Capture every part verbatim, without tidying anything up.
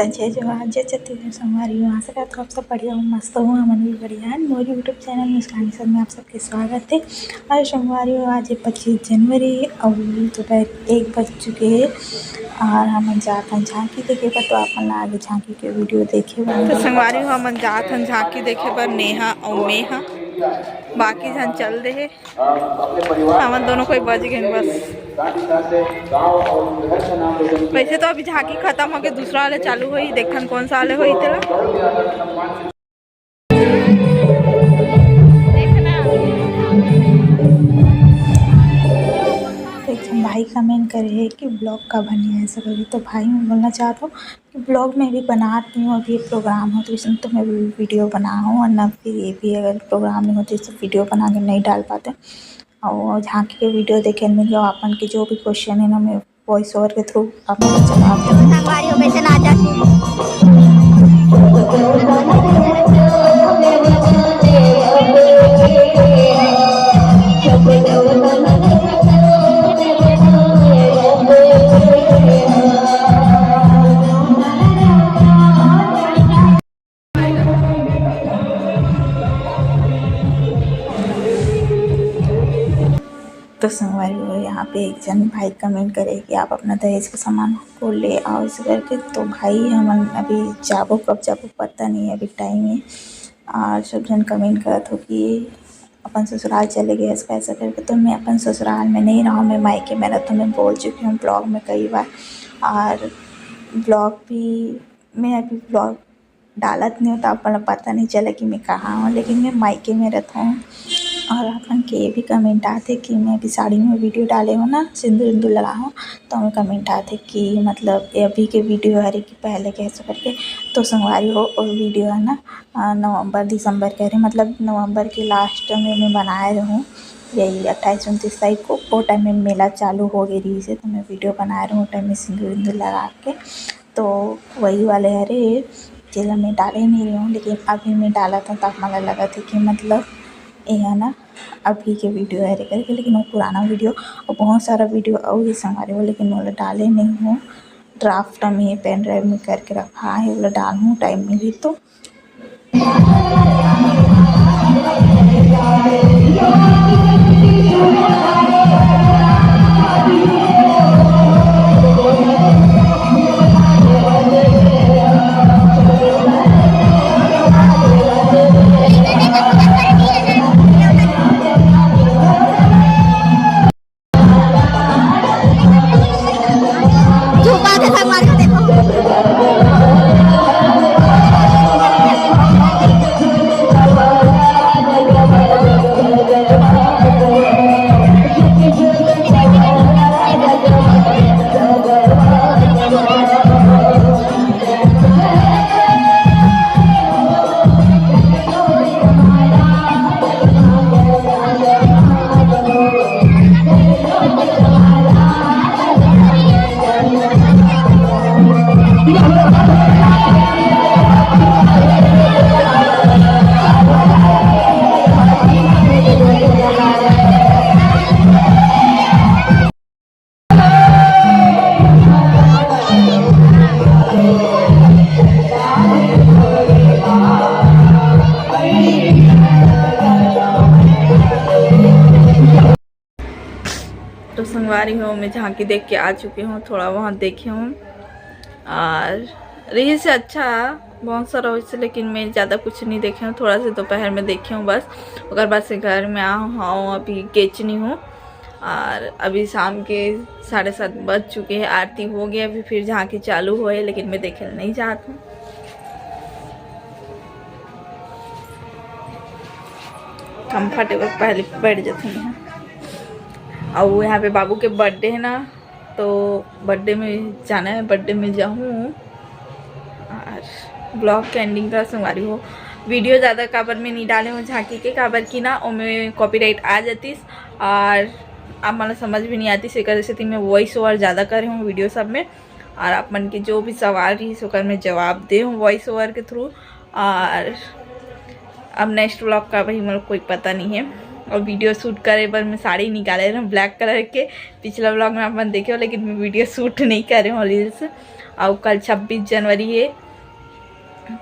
जय जोहार, जय छत्तीसगढ़ संगवारी हो। आशा करत हूँ आप सब बढ़िया हो, मस्त हो। हमन भी बढ़िया हन। मोर YouTube चैनल मुस्कानी सब में आप सबके स्वागत है। और संगवारी हो, आज है पच्चीस जनवरी और दोपहर एक बज चुके है और हमन जात हन झांकी देखे बर। तो आप मन ला आगे झांकी के वीडियो देखे बर। तो संगवारी हो, हमन जात हन झांकी देखे बर, नेहा और मेहा, बाकी झन चल दे हे। हमन दोनों कोई बच गए बस। वैसे तो अभी झांकी खत्म होके दूसरा वाले चालू होही, देखन कौन सा वाले होही तेला। एक झन भाई कमेंट करे हे कि ब्लॉग का बनिया है सब। तो भाई, मैं बोलना चाहता हूँ कि ब्लॉग में भी बनाती हूँ, अभी प्रोग्राम हो तो इसमें तो मैं वीडियो बनाऊँ, और ना फिर ये भी अगर प्रोग्राम नहीं होते तो वीडियो बना के नहीं डाल पाते। और झांकी के वीडियो देखे मिल जाओ, अपन के जो भी क्वेश्चन है ना, मैं वॉइस ओवर के थ्रू आप लोग जवाब देंगे। संगवारी हो, कैसे ना जाती। तो संगवारी हो, यहाँ पे एक जन भाई कमेंट करे कि आप अपना दहेज का सामान को ले आओ, ऐसे करके। तो भाई, हमन अभी जाबो, कब जाबो पता नहीं है, अभी टाइम है। और सब जन कमेंट करत हो कि अपन ससुराल चले गए, ऐसा, ऐसा करके। तो मैं अपन ससुराल में नहीं रहा, मैं मायके में रहता हूँ। मैं बोल चुकी हूँ ब्लॉग में कई बार, और ब्लॉग भी, मैं अभी ब्लॉग डालत नहीं हों, तो आप मन ला पता नहीं चला कि मैं कहाँ हूँ, लेकिन मैं मायके में रहता हूँ। और अपन के ये भी कमेंट आते कि मैं अभी साड़ी में वीडियो डाले हूँ ना, सिंदूर इंदूर लगा हूँ, तो हमें कमेंट आते कि मतलब ये अभी के वीडियो हरे कि पहले के, ऐसे करके। तो संगवारी हो, वो वीडियो है ना, अ, नवंबर दिसंबर के हरे, मतलब नवंबर के लास्ट में मैं बनाए रहूँ, यही अट्ठाईस उनतीस तारीख को, वो टाइम में मेला चालू हो गए रही से, तो मैं वीडियो बनाए रहूँ टाइम में सिंदूर इंदूर लगा के। तो वही वाले हरे, जेला मैं डाले नहीं रही हूँ, लेकिन अभी मैं डालत हूँ, तो आप मन ला लगत है कि मतलब ये है ना अभी के वीडियो हरे करके, लेकिन वो पुराना वीडियो और बहुत सारा वीडियो और भी संगवारी हो, लेकिन वो डाले नहीं हूँ। ड्राफ्ट में पेन ड्राइव में करके रखा है, वो डालूँ टाइम मिली तो। तो संगवारी हो, मैं झांकी देख के आ चुकी हूँ, थोड़ा वहाँ देखे हूँ और रही से अच्छा बहुत सारा वैसे, लेकिन मैं ज़्यादा कुछ नहीं देखे हूँ, थोड़ा से दोपहर में देखे हूँ बस। ओकर बाद से घर में आ हूँ, अभी गेच नहीं हूँ। और अभी शाम के साढ़े सात बज चुके हैं, आरती हो गया, अभी फिर झांकी चालू होए, लेकिन मैं देखे नहीं जात हूँ। कंफर्टेबल पहले बैठ जाते हैं। और यहाँ पे बाबू के बर्थडे है ना, तो बर्थडे में जाना है, बर्थडे में जाऊँ। और ब्लॉग के एंडिंग का संगवारी हो, वीडियो ज़्यादा काबर में नहीं डाले हूँ झांकी के, काबर कि ना ओमे कॉपीराइट आ जातीस और आप मन ला समझ भी नहीं आतीस, एकर सेती मैं वॉइस ओवर ज़्यादा करे हूँ वीडियो सब में। और आप मन के जो भी सवाल रही ओकर मैं जवाब दे हूँ वॉइस ओवर के थ्रू। और अब नेक्स्ट व्लॉग का भाई मोला कोई पता नहीं है। और वीडियो शूट करे बर मैं साड़ी निकाले रहूँ ब्लैक कलर के, पिछला व्लॉग में आप मन देखे हो, लेकिन मैं वीडियो शूट नहीं करे हूँ रील्स। अउ कल छब्बीस जनवरी हे,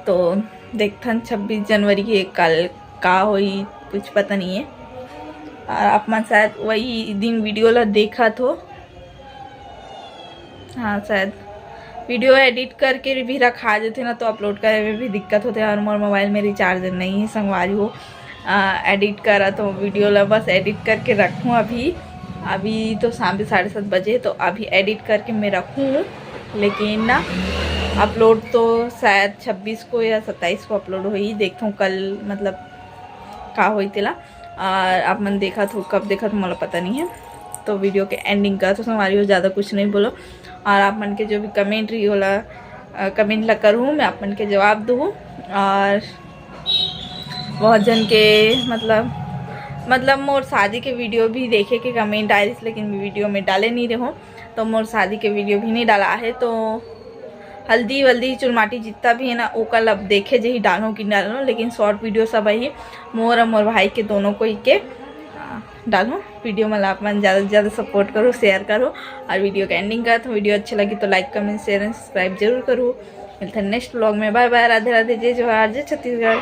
तो देखथन छब्बीस जनवरी के कल का होही, कुछ पता नहीं है। और आप मन शायद वही दिन वीडियो ला देखत हो। हाँ, शायद वीडियो एडिट करके भी रखा जाते ना, तो अपलोड करे में भी दिक्कत होते। और मोर मोबाइल में रिचार्ज नहीं है संगवारी हो। एडिट करा तो वीडियो ला बस एडिट करके रखूँ। अभी अभी तो शाम के साढ़े सात बजे, तो अभी एडिट करके मैं रखूँ, लेकिन ना अपलोड तो शायद छब्बीस को या सत्ताईस को अपलोड होही। देखूँ कल मतलब का होही तेला। और आप मन देखत हो, कब देखत हो, मोला पता नहीं है। तो वीडियो के एंडिंग करत हो संगवारी हो, ज़्यादा कुछ नहीं बोलो। और आप मन के जो भी कमेंट रही होला, कमेंट ला करूँ, मैं आप मन के जवाब दूँ। और बहुत जन के मतलब मतलब मोर शादी के वीडियो भी देखे के कमेंट आए रहिस, लेकिन वीडियो में डाले नहीं रहूँ, तो मोर शादी के वीडियो भी नहीं डाला है। तो हल्दी वल्दी चुरमाटी जितना भी है ना, ओकर ला देखे जही डालूँ कि डालूँ, लेकिन शॉर्ट वीडियो सब ही मोर और मोर भाई के दोनों को ही के आ, डालूँ। वीडियो में आप मन ज़्यादा से ज़्यादा सपोर्ट करो, शेयर करो और वीडियो का एंडिंग करत हूँ। वीडियो अच्छी लगी तो लाइक, कमेंट, शेयर एंड सब्सक्राइब जरूर करो। मिलते हैं नेक्स्ट व्लॉग में। बाय बाय, राधे राधे, जय जोहार, जय छत्तीसगढ़।